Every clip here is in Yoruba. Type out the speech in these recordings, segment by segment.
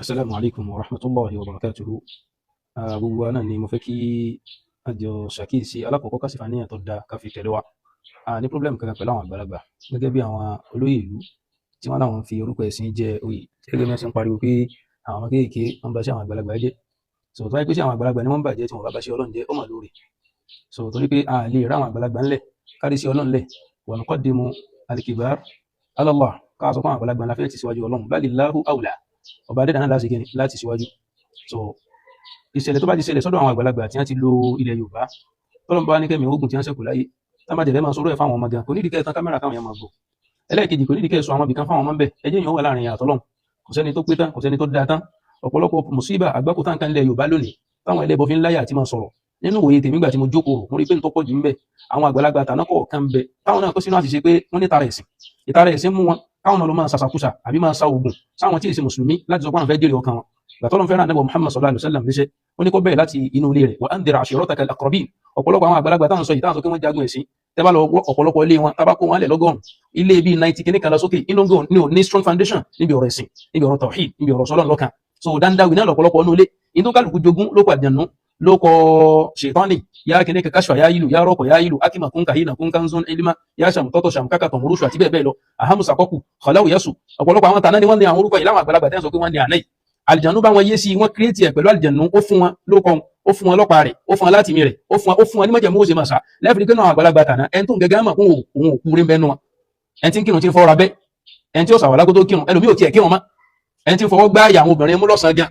Assalamu alaikum wa rahmatullahi wa barakatuhu. Gbogbo wa náà ni mo fẹ́ kí a jọ ṣàkíyèsí alákọ̀ọ́kọ́ ká sì fàníyàn tó dáa ká fi tẹ̀lé wa. A ní problem kankan pẹ̀lú àwọn àgbàlagbà gẹ́gẹ́ bí àwọn olóyè ìlú tí wọ́n láwọn fi orúkọ ẹ̀sìn jẹ oyè, gẹ́gẹ́ bí wọ́n ṣe ń pariwo pé àwọn ọmọ kéékèèké wọ́n ba ṣe àwọn àgbàlagbà jẹ́. So tó wáyé pé ṣé àwọn àgbàlagbà ni wọ́n ń bàjẹ́ tí wọ́n bá bá ṣe Ọlọ́run jẹ́, ó mà lóore. So torí pé a lè rá àwọn àgbàlagbà ńlẹ̀ kárí sí Ọlọ́run lẹ̀, wa nuqaddimu al-kibar ala Allah, ká sọ fún àwọn àgbàlagbà ńlá fẹ́ ti síwájú Ọlọ́run, balillahu awla, ọba adẹ́dàá náà láti kíni láti síwájú. So ìṣẹ̀lẹ̀ tó bá ti ṣẹlẹ̀ sọ́dọ̀ àwọn àgbàlagbà tí wọ́n ti lo ilẹ̀ Yorùbá, tọ́lọ́mù bá ní kẹ́mi ogun tí wọ́n ṣẹ́kù láyé, tá bá jẹ̀lẹ́ máa sọ̀rọ̀ ẹ̀ fáwọn ọmọ gan, kò nídìí kẹ́ ẹ̀ tán kámẹ́rà káwọn yẹn máa gbọ́. Ẹlẹ́ẹ̀kejì, kò nídìí kẹ́ ẹ̀ sọ àwọn ibìkan fáwọn ọmọ ń bẹ̀, ẹjẹ́ yẹn wà láàrin àtọ́lọ́hun. Kò sẹ́ni tó pé tán, kò sẹ́ni tó dáa tán. Ọ̀pọ̀lọpọ̀ mùsíbà àgbákò táǹkà ńlẹ̀ Yorùbá lónìí táwọn ẹlẹ́bọ fi ń láyà àti máa sọ̀rọ̀ nínú òye tèmi gbà tí mo jókòó, mo rí pé nítorí pọ̀ jù ń bẹ àwọn àgbàlagbà àtàná kọ̀ọ̀kan ń bẹ táwọn náà kó sínú àṣìṣe pé wọ́n ní tara ẹ̀sìn, ìtara ẹ̀sìn mú wọn káwọn náà lọ máa ṣàṣàkúṣà àbí máa sa oògùn sáwọn tí èsì mùsùlùmí láti sọ pé àwọn fẹ́ jèrè ọkàn wọn. Gbàtọ́lọ́n fẹ́ràn Ànábì Muhammad sallallahu alaihi wasallam níṣẹ́, ó ní kó bẹ̀rẹ̀ láti inú ilé rẹ̀, wa andhir ashirataka al-aqrabin. Ọ̀pọ̀lọpọ̀ àwọn àgbàlagbà táwọn sọ yìí, táwọn sọ pé wọ́n jagun ẹ̀sìn, tẹ́ bá lọ ọ̀pọ̀lọpọ̀ ilé wọn, tábà kó wọn lẹ̀ lọ́gọ́rùn ilé bíi 90 kìíní kan lọ sókè, inú gan ní ò ní strong foundation níbi ọ̀rọ̀ ẹ̀sìn, níbi ọ̀rọ̀ tawhid, níbi ọ̀rọ̀ sọlọ́n lọ́kàn. So dandawi náà lọ̀pọ̀lọpọ̀ inú ilé inú kálukú jogún ló kọ àjànú, ló kọ ṣètọ́nì yá kìíní kashfa yá ìlú yá rọ́kọ̀ yá ìlú akima kún kàhínà kún kanzun ilima yá sàmùtọ́tọ̀ sàmùkákà tọ̀mùrúṣù àti bẹ́ẹ̀ bẹ́ẹ̀ lọ, ahamusa kọ́kù kọ̀láwù yẹ́sù. Ọ̀pọ̀lọpọ̀ àwọn tàná ni wọ́n ní àwọn orúkọ yìí láwọn àgbàlagbà tẹ́ ń sọ pé wọ́n ní àná yìí. Àlìjànú bá wọn yé sí, wọ́n kírètì ẹ̀ pẹ̀lú àlìjànú, ó fún wọn lóko, ó fún wọn lọ́pàá rẹ̀, ó fún wọn láti mi rẹ̀, ó fún wọn ní májẹ̀mú ó ṣe máa sá lẹ́fìrí pé náà àgbàlagbà tàná ẹni tó ń gẹ́gẹ́ mọ̀ kún òun òkú rí bẹ́ẹ̀ nu wọn. Ẹni tí ń kírun ti ń fọwọ́ra bẹ́, ẹni tí ó sàwọ́lá kó tó kírun, ẹlòmíì ò tiẹ̀ kírun mọ́, ẹni tí ń fọwọ́ gbá àyà àwọn obìnrin mú lọ́sàn-án gan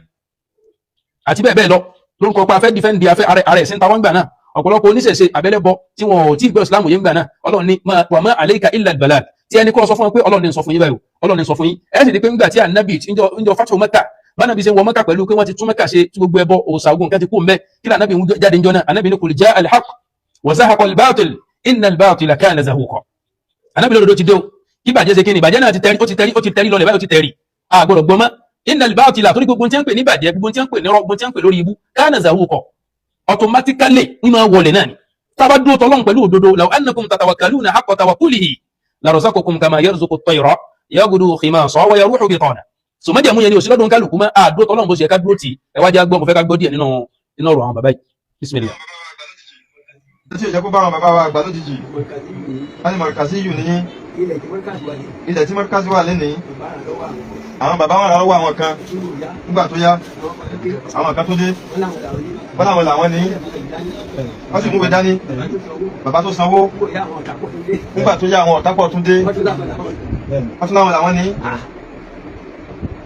àti bẹ́ẹ̀ bẹ́ẹ̀ lọ. Lórúkọ pé afẹ́ dífẹ́ǹdì afẹ́ ara ẹ̀sìn táwọn gbà náà, ọ̀pọ̀lọpọ̀ oníṣẹ̀ṣe abẹ́lẹ́bọ tí wọn ò tí ì gbọ́ ìsìlámù yìí ń gbà náà, Ọlọ́run ní wa ma alayka illa al-balag, tí ẹni kọ́ sọ fún wọn pé Ọlọ́run ní sọ fún yín báyìí, Ọlọ́run ní sọ fún yín. Ẹ sì di pé ńgbà tí ànábì ń jọ fatu Mẹ́kà, bánabi ṣe ń wọ Mẹ́kà pẹ̀lú pé wọ́n ti tún Mẹ́kà ṣe, tí gbogbo ẹbọ òòṣà ogun nǹkan ti kú mbẹ́, kí lànàbì ń jáde ń jọ náà? Ànábì ní qul jaa al-haqq wa zahaqa al-batil inna al-batila kana zahuqa. Ànábì lódodo ti dé o, kí bàjẹ́ ṣe kí ni ìbàjẹ́ náà ti tẹ̀rí, ó ti tẹ̀rí, ó ti tẹ̀rí lọlẹ̀ báyìí, ó ti tẹ̀rí, a gbọ́dọ̀ gbọ́mọ́. Inna al-batila, torí gbogbo tí wọ́n ń pè ní ìbàjẹ́, gbogbo tí wọ́n ń pè ní rọ, gbogbo tí wọ́n ń pè lórí ibú, kana zahuqa, automatically ní máa wọlé náà ni. Tá a bá dúró tọ́lọ́run pẹ̀lú òdodo, law annakum tatawakkaluna haqqa tawakkulihi larasaqakum kama yarzuqu at-tayra yaghdu khimasa wa yaruhu bitana. So májẹ̀mú yẹn ni òsì lọ́dún kálukú mọ́ àdúró tọ́lọ́run bó ṣe ká dúró tì. Ẹ wá jẹ́ agbọ́n, mo fẹ́ ká gbọ́ díẹ̀ nínú ọ̀rọ̀ àwọn bàbá yìí. Bismillah. Tí ò jẹ́ kó bá àwọn bàbá wa àgbà lójijì, wọ́n ní mọ̀rìkàsí yù ní ilẹ̀ tí mọ̀rìkàsí wà lénìí. Àwọn bàbá wọn lọ́wọ́ àwọn kan nígbà tó yá, àwọn kan tó dé, wọ́n láwọn làwọn ní, wọ́n sì múwèé dání. Bàbá tó sanwó, nígbà tó yá àwọn ọ̀tá pọ̀ tún dé, wọ́n tún láwọn làwọn ní.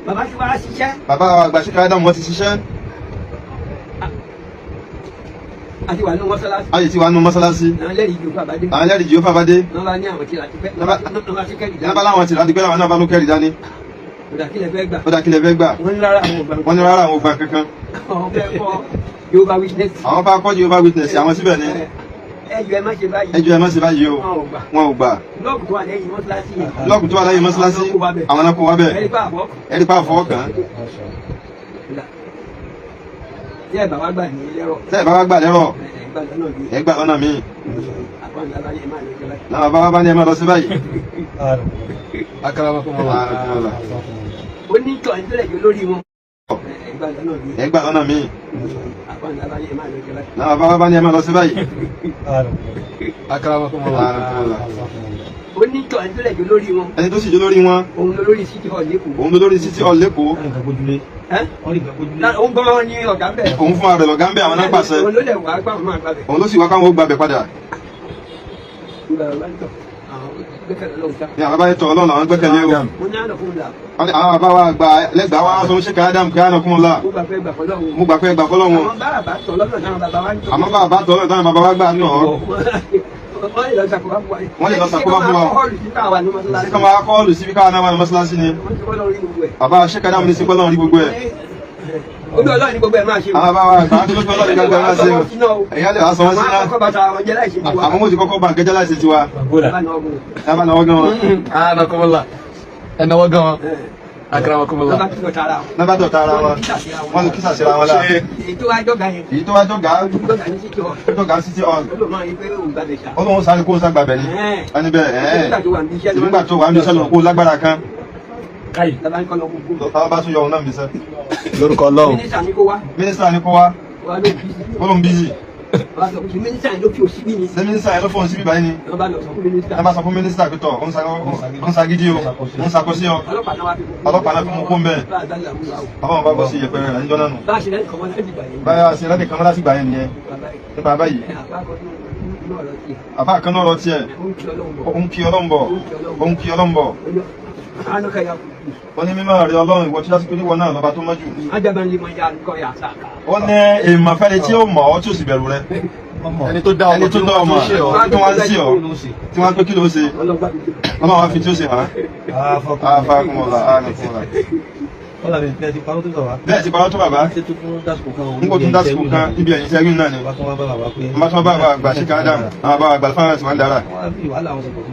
Bàbá tí wàá ṣiṣẹ́. Bàbá wa àgbà Sheikh Adam, wọ́n ti ṣiṣẹ́. Àti wà nínú mọ́sálásí. A sì ti wà nínú mọ́sálásí. Àwọn ẹlẹ́rìí jòkó àbádé. Àwọn ẹlẹ́rìí jòkó àbádé. Wọ́n bá ní àwọn tí láti pẹ́. Wọ́n bá sí kẹ́rì dání. Wọ́n bá láwọn tí láti pẹ́, làwọn náà bá ló kẹ́rì dání. Ó dà, kí lẹ fẹ́ gbà? Ó dà, kí lẹ fẹ́ gbà? Wọ́n ní rárá, àwọn ò gbà. Wọ́n ní rárá, àwọn ò gbà kankan. Àwọn fẹ́ kọ́ Jehovah Witness. Àwọn bá kọ́ Jehovah Witness àwọn síbẹ̀ ni. Ẹ jọ̀ọ́, ẹ má ṣe báyìí. Ẹ jọ̀ọ́, ẹ má ṣe báyìí o. Wọn ò gbà. Wọn ò gbà. Blọọkù tó wà lẹ́yìn mọ́sálásí yẹn. Blọọkù tó wà lẹ́yìn mọ́sálásí, àwọn náà kó wá bẹ̀. Ẹ̀rí pa àbọ̀. Ẹ̀rí pa àfọwọ́ kàn án. Tí ẹ bá wá gbà ní lẹ́rọ̀. Tẹ́ ẹ bá wá gbà lẹ́rọ̀. Ẹ gbà lọ́nà mi. Ẹ gbà lọ́nà míì. Àbọ̀ ńlá bá ní ẹ má lọ sí báyìí. Làwọn bàbá bá ní ẹ má lọ sí báyìí. Akramakumullah. Ó ní tọ̀ ní tẹ́lẹ̀ jọ lórí wọn. Ẹ gbà lọ́nà mi. Ẹ gbà lọ́nà míì. Àbọ̀ ńlá bá ní ẹ má lọ sí báyìí. Làwọn bàbá bá ní ẹ má lọ sí báyìí. Akramakumullah. Ó ní tọ̀ ní tẹ́lẹ̀ jọ lórí wọn. Ẹni tó sì jó lórí wọn. Òun ló lórí City Hall l'Ékòó. Òun ló lórí City Hall l'Ékòó. Ẹ́ òun gan ni ọ̀gá bẹ̀. Òun fún ara rẹ̀ lọ̀gá ń bẹ̀, àwọn náà pàṣẹ. Òun ló lẹ̀ wá gbà wọn máa gbà bẹ̀. Òun ló sì wá káwọn ó gbàbẹ̀ padà. Nígbà bàbá ń tọ̀ àwọn gbẹ́kẹ̀lé Ọlọ́run sá. Ní àwọn bàbá yẹn tọ̀, Ọlọ́run làwọn gbẹ́kẹ̀lé o. Mo ní àná fún mi là. Wọ́n ní àwọn bàbá wa gba lẹ́gbàá wa sọ Sheikh Adam kí á nà kún un la. Mo gbà pé gbà fọlọ́run. Mo gbà pé gbà fọlọ́run. Àwọn bá bàbá tọ̀ lọ́nà táwọn bàbá wa ń tọ̀. Àmọ́ bàbá tọ̀ lọ́nà táwọn bàbá wa gbà tọ̀. Wọ́n lè lọ ṣàkóbá fún wa. Wọ́n lè lọ ṣàkóbá fún wa. Họ́ọ̀lù sí káwa ní mọ́sálásí. Sí kọ́ máa kọ́ọ̀lù síbi káwa náà wà ní mọ́sálásí ni? Wọ́n ti kọ́ lọ rí gbogbo ẹ̀. Bàbá Sheikh Adam ní sí kọ́ lọ́run rí gbogbo ẹ̀. Ojú Ọlọ́run ní gbogbo ẹ̀ máa ṣe. Àwọn bàbá wa àgbà tó lójú Ọlọ́run ní gbogbo ẹ̀ máa ṣe o. Ẹ̀yà lè wá sọ wọ́n sí Àwọn náà. akọ́kọ́ bàtà àwọn jẹ́ láìṣe tiwa. Àmọ́ mo ti kọ́kọ́ ba nǹkan jẹ́ láìṣe tiwa. Bàbá náà gùn. Lábàá náà wọ́n gan wọn. Anakumullah. Ẹnáwó gan wọn. Akramakumullah. Lọ́ba tó tara wọn. Lábàá dọ̀tá ara wọn. Wọ́n lè kísà síra wọn lá. Èyí tó wá jọ́gà yẹn. Èyí tó wá jọ̀gá. Jọ́gà ní City Hall. Jọ̀gá City Hall. Ó lò máa ń pé òun gbàgbé ṣá. Ó lóun sáré kó sá gbàbẹ̀ ni. Wọ́n ní bẹ́ẹ̀ ẹ̀ Nígbà tó wà ní iṣẹ́ nígbà tó wà ní iṣẹ́ lọ́wọ́ kó lágbára kan. Bàbá ní kọ́ lọ gbogbo. Táwọn bá tún yọ òun náà níṣẹ́. Lórúkọ Ọlọ́run. Mínísítà ní kó wá. Mínísítà ní kó wá. Wá ló bí. Ó lóun busy. Wá sọ pé mínísítà yẹn ló fi òsì bí ni. Ṣé mínísítà yẹn ló fóun síbí báyìí ni? Wọ́n bá lọ sọ fún mínísítà. Ẹ bá sọ fún mínísítà pé tọ̀, ó ń ṣagídí o, ó ń ṣakọsí ọ. Ọlọ́pàá náà wá fi mú. Ọlọ́pàá náà fi mú kó ń bẹ́ẹ̀. Bá a dá làmú wa o. Bàbá wọn bá bọ́ sí ìyẹ̀pẹ̀ rẹ̀ níjọ́ náà nù. Bá a ṣe lẹ́nu kan wọ́n láti gbà yẹn. Báyà ṣe lẹ́nìkan mọ́ láti gbà yẹn nìyẹn. Bàbá yìí. Nípa báyìí. Ẹ àbá kan ní ọ̀rọ̀ tiẹ̀. Àfáà kan náà rọ tiẹ̀. Ó ń kí Ọlọ́run bọ̀. Ó ń kí Ọlọ́run bọ̀. Ó ń kí Ọlọ́run bọ̀. Àánú kan yà kú. Ó ní mímọ́ rẹ Ọlọ́run ìwọ tí lásìkò níwọ náà lọ́ba tó mọ́ jù. Ajaban lè mọ ya nǹkan yà sáka. Ó ní èèmọ̀ fẹ́ni tí ó mọ̀ ọ́ tí ó sì bẹ̀rù rẹ. Ẹni tó dá ọmọ Ẹni tó dá ọmọ tí wọ́n tí wọ́n ń sí ọ tí wọ́n ń pé kí ló ṣe. Ọlọ́gbà mi. Ọlọ́run wá fi tí ó ṣe hàn án. Àfàkùnmọ̀lá àrùnkùnmọ̀lá. Bẹ́ẹ̀ ti parọ́ tó bàbá. N kò tún dásìkò kan ibi ẹ̀yìn sẹ́rí náà ni. Wọ́n bá tún bá bàbá àgbà sí Kádàm. Àwọn bàbá àgbà fáwọn wọn dára.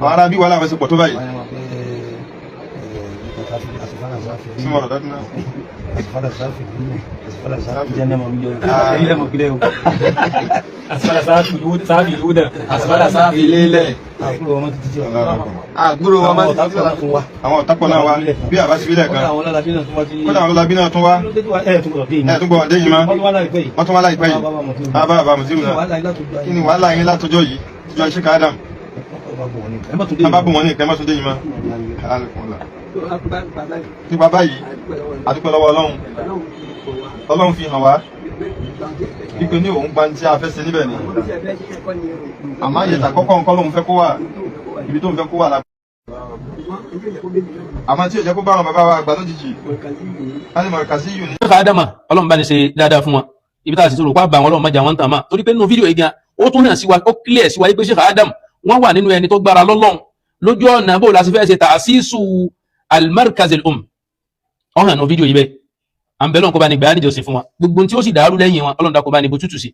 Àwọn ará bí wàhálà wọn ṣe pọ̀ tó báyìí. Súnmọ́ ọ̀rọ̀ dájú náà. Asfala sáfì lélẹ̀. Àgbúrò wọn máa ti títí wa. Àwọn ọ̀tápọ̀ náà wá bí àbá sí bílẹ̀ kan. Kódà àwọn ọlọ́lábí náà tún wá. Ẹ̀ tún gbọ́ ọ̀dẹ́ yìí má. Wọ́n tún wá láìpẹ́ yìí. Bàbá bàbá Mùsùlùmí náà. Kí ni wàhálà yín látọjọ́ yìí? Tíjọ́ iṣẹ́ Kádàm. Bàbá bù wọ́n ní ìkẹ́ mọ́tún dé yìí má. Nípa báyìí, a dúpẹ́ lọ́wọ́ Ọlọ́run. Ọlọ́run fi hàn wá wípé ní òun gba tí a fẹ́ ṣe níbẹ̀ ni. Àmọ́ àyẹ̀tà kọ́kọ́ nǹkan lòun fẹ́ kó wà. Ibi tó ń fẹ́ kó wà la. Àmọ́ tí ò jẹ́ kó bá àwọn bàbá wa àgbà lójijì. Láti mọ̀ kà sí yù ní. Sheikh Adama Ọlọ́run bá ní ṣe dáadáa fún wọn. Ibi tá a sì tó rò pa bá àwọn Ọlọ́run mọ́jà wọn tàn máa. Torí pé nínú fídíò yìí gan, ó tún hàn sí wa, ó clear sí wa pé Sheikh Adam wọ́n wà nínú ẹni tó gbára lọ́lọ́run lójú ọ̀nà bó la sì fẹ́ ṣe ta'asisu al-markaz al-um. Ó hàn nínú fídíò yìí bẹ́ẹ̀. À ń bẹ Ọlọ́run kó bá ní gbà á níjọsìn fún wa. Gbogbo tí ó sì dàrú lẹ́yìn wọn, Ọlọ́run dákun bá ní bó tútù sí.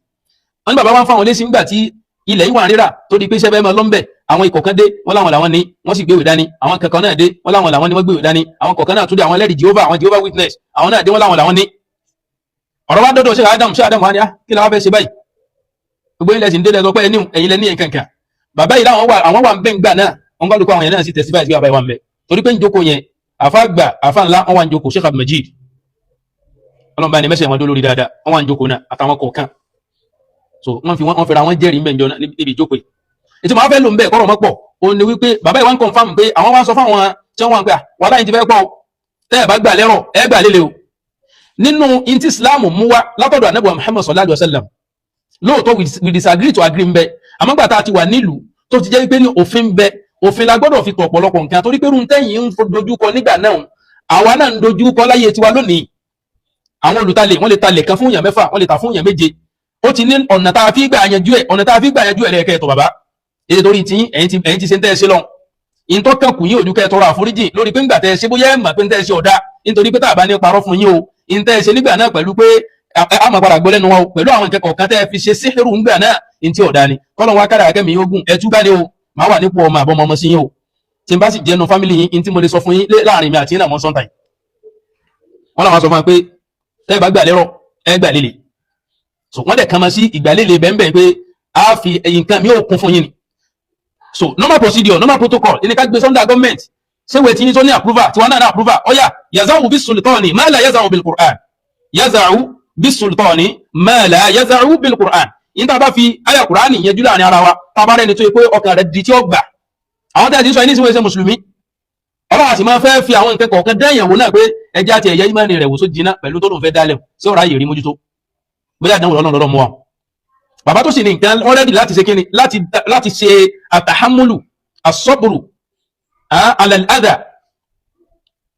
Wọ́n ní bàbá wa ń fáwọn lésì ńgbà tí ilẹ̀ yìí wà ń rírà tó di pé iṣẹ́ fẹ́ máa lọ́nbẹ̀. Àwọn ikọ̀ kan dé, wọ́n láwọn làwọn ní, wọ́n sì gbéwèé dání. Àwọn kankan náà dé, wọ́n láwọn làwọn ní, wọ́n gbéwèé dání. Àwọn kọ̀ọ̀kan náà tún dé, àwọn ẹlẹ́rìí Jehovah, àwọn Jehovah Witness, àwọn náà dé, wọ́n láwọn làwọn ní. Ọ̀rọ̀ wa dọ́dọ̀ Sheikh Adam, Sheikh Adam wa ni, ah, kí la wá fẹ́ ṣe báyìí? Gbogbo ilẹ̀ sì ń délẹ̀ sọ pé ẹni ẹ̀yin lẹ ní nǹkan kan. Bàbá yìí láwọn wà, àwọn wà ń bẹ́ ń gbà náà, wọ́n gbàdúkọ àwọn yẹn náà sì testify sí bàbá yìí wà ń bẹ. Torí pé ń jókòó yẹn, àfa gbà, àfa ńlá, wọ́n wà ń jókòó, Sheikh Abdulmajid. Ọlọ́run bá ní mẹ́sẹ̀ wọn dó lórí dáadáa, wọ́n wà ń jókòó náà, àtàwọn kọ̀ọ̀kan. So wọ́n fi wọ́n fẹ́ra wọn jẹ́rìí mbẹ́ njọ́ náà níbi ìjókòó yìí. Ètò màá fẹ́ lò ń bẹ̀ kọ́rọ̀ mọ́ pọ̀, ó ní wípé bàbá yìí wá ń confirm pé àwọn wá ń sọ fáwọn tí wọ́n wà ń pè à wàhálà yìí ti fẹ́ pọ̀ o, tẹ́ ẹ̀ bá gbà lẹ́rọ̀ ẹ gbà lélẹ̀ o. Nínú inti Islam mú wá látọ̀dọ̀ Ànábì Muhammad sallallahu alaihi wasallam, lóòótọ́ we disagree to agree ń bẹ, àmọ́ gbà tá a ti wà nílùú tó ti jẹ́ wípé ní òfin ń bẹ, òfin la gbọ́dọ̀ fi tọ̀ ọ̀pọ̀lọpọ̀ nǹkan torí pé rúntẹ́yìn ń dojúkọ nígbà náà, àwa náà ń dojúkọ láyé tiwa lónìí. Àwọn olùtalè wọ́n lè talè kan fún èèyàn mẹ́fà, wọ́n lè tà fún èèyàn méje. Ó ti ní ọ̀nà tá a fi gbà yanjú ẹ̀, ọ̀nà tá a fi gbà yanjú ẹ̀ lẹ́ẹ̀kẹ́ ẹ̀tọ́ bàbá. Èdè torí tí ẹ̀yin ti ṣe ń tẹ́ ẹ ṣe lọ. Ìtọ́ kan kù yín òdúkẹ́ tọrọ àforíjì lórí pé ńgbà tẹ́ ẹ ṣe bóyá ẹ̀ mọ̀ pé ń tẹ́ ẹ ṣe ọ̀dà nítorí pé tá a bá ní parọ́ fún yín o. Ń tẹ́ ẹ ṣe nígbà náà pẹ̀lú pé a máa padà gbọ́ lẹ́nu wa o pẹ̀lú àwọn nǹkan kọ̀ọ̀kan tẹ́ ẹ fi ṣe síhìrù ńgbà náà ní tí ọ̀dà ni. Kọ́lọ̀ wa kára akẹ́mi ogun ẹ túbá ni o, màá wà nípò ọmọ àbọ̀mọ ọmọ sí yín o. Tí n bá sì jẹnu fámìlì yín, ní tí mo lè sọ fún yín láàrin mi àti yín náà mọ́ sọ́ńtà yìí. Wọ́n làwọn sọ fún wa pé tẹ́ ẹ bá gbà lérò ẹ gbà lélẹ̀. So wọ́n dẹ̀ kàn máa sí ìgbàlélẹ̀ bẹ́ẹ̀ pé a fi nǹkan mi ò kún fún yín ni. So normal procedure, normal protocol, ẹni ká gbé sunday government ṣé wẹ́ẹ̀ tí yín tó ní approval tiwọn náà ní approval ọ̀yà yazawu bis sultani ma la yazawu bil Qur'an, yazawu bis sultani ma la yazawu bil Qur'an. Yín tá a bá fi àyà Qur'an yẹn jù láàrin ara wa, tá a bá rẹ́ni tó yẹ pé ọkàn rẹ̀ di tí ó gbà. Àwọn tí a ti sọ ẹni tí wọ́n ṣe mùsùlùmí, Ọlọ́run àti máa fẹ́ fi àwọn nǹkan kọ̀ọ̀kan dẹ́yìn wò náà pé ẹjẹ́ àti ẹ̀yẹ ìmánì rẹ̀ wò só jiná pẹ̀lú tó lóun fẹ́ dálẹ̀ sí ọ̀rọ̀ ayè rí mójútó. Bóyá àdánwò lọ́nà lọ́rọ̀ mú wa. Bàbá tó sì ní nǹkan already láti ṣe kíni, láti ṣe àtàhámúlù àsọ́bùrù alàládà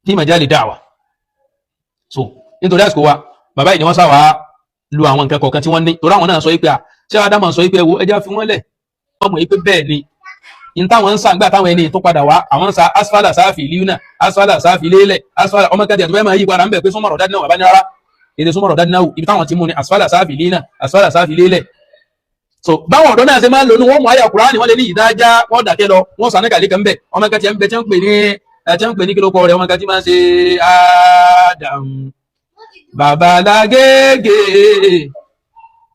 tí majali da'wa. So nítorí àsìkò wa, bàbá yìí ni wọ́n sáwà lu àwọn nǹkan kọ̀ọ̀kan tí wọ́n ní. Torí àwọn náà sọ wípé à ṣé Ádámù sọ wípé wo ẹja fi wọ́n lẹ̀. Wọ́n mọ̀ wípé bẹ́ẹ̀ ni in táwọn ń sa ńgbà táwọn ẹni tó padà wá, àwọn ń sa asfala sáfì líúnà, asfala sáfì lélẹ̀, asfala ọmọ kẹtì àti bẹ́ẹ̀ máa yí padà ń bẹ̀ pé súnmọ̀rọ̀ dádínà wà bá ní rárá. Èdè súnmọ̀rọ̀ dádínà wù ibi táwọn ti mú ni asfala sáfì líúnà, asfala sáfì lélẹ̀. So báwọn ọ̀dọ́ náà ṣe máa ń lónú wọ́n mú àyà Kùránì wọ́n lè ní ìdájá wọ́n dàkẹ́ lọ wọ́n sàn ní kàlí kan bẹ̀ ọmọ kẹtì ẹ̀ ń bẹ tí ń pè ní kí ló kọ rẹ̀ ọmọ kẹtì máa ń ṣe Adam babalágége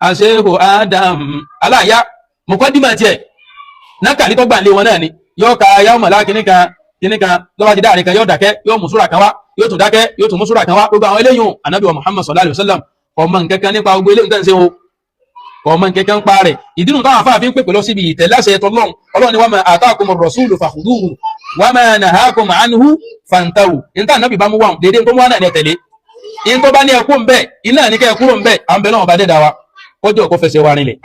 àṣehò Adam aláya mọ̀kọ́dìmọ̀ tiẹ̀ nákàlí tó gbà lé wọn náà ni yóò ka yàwó mọ̀lá kìnnìkan kìnnìkan lọ́wọ́ ti dáàrin kan yóò dàkẹ́ yóò mú súrà kan wá Yóò tún dákẹ́, yóò tún mú súrà kan wá. Gbogbo àwọn eléyìí, Ànábì wa Muhammad sallallahu alayhi wa sallam ọmọ nǹkan kan nípa gbogbo eléyìí tẹ́ ń ṣe o, ọmọ nǹkan kan pa rẹ̀. Ìdínú táwọn afáàfin pèpè lọ síbi ìtẹ̀láṣẹ tọlọ́run. Ọlọ́run ni wa ma atakum ar-rasulu fakhuduhu wa ma nahakum anhu fantahu. Níta Ànábì bá mú wà, dédé tó mú wà náà ní ẹ tẹ̀lé. In tó bá ní ẹkú ń bẹ, iná ní kẹ́ ẹ kúrò ń bẹ. À ń bẹ náà, ọba dẹ́dá wa kọjọ́ kó fẹsẹ̀ wa rinlẹ̀.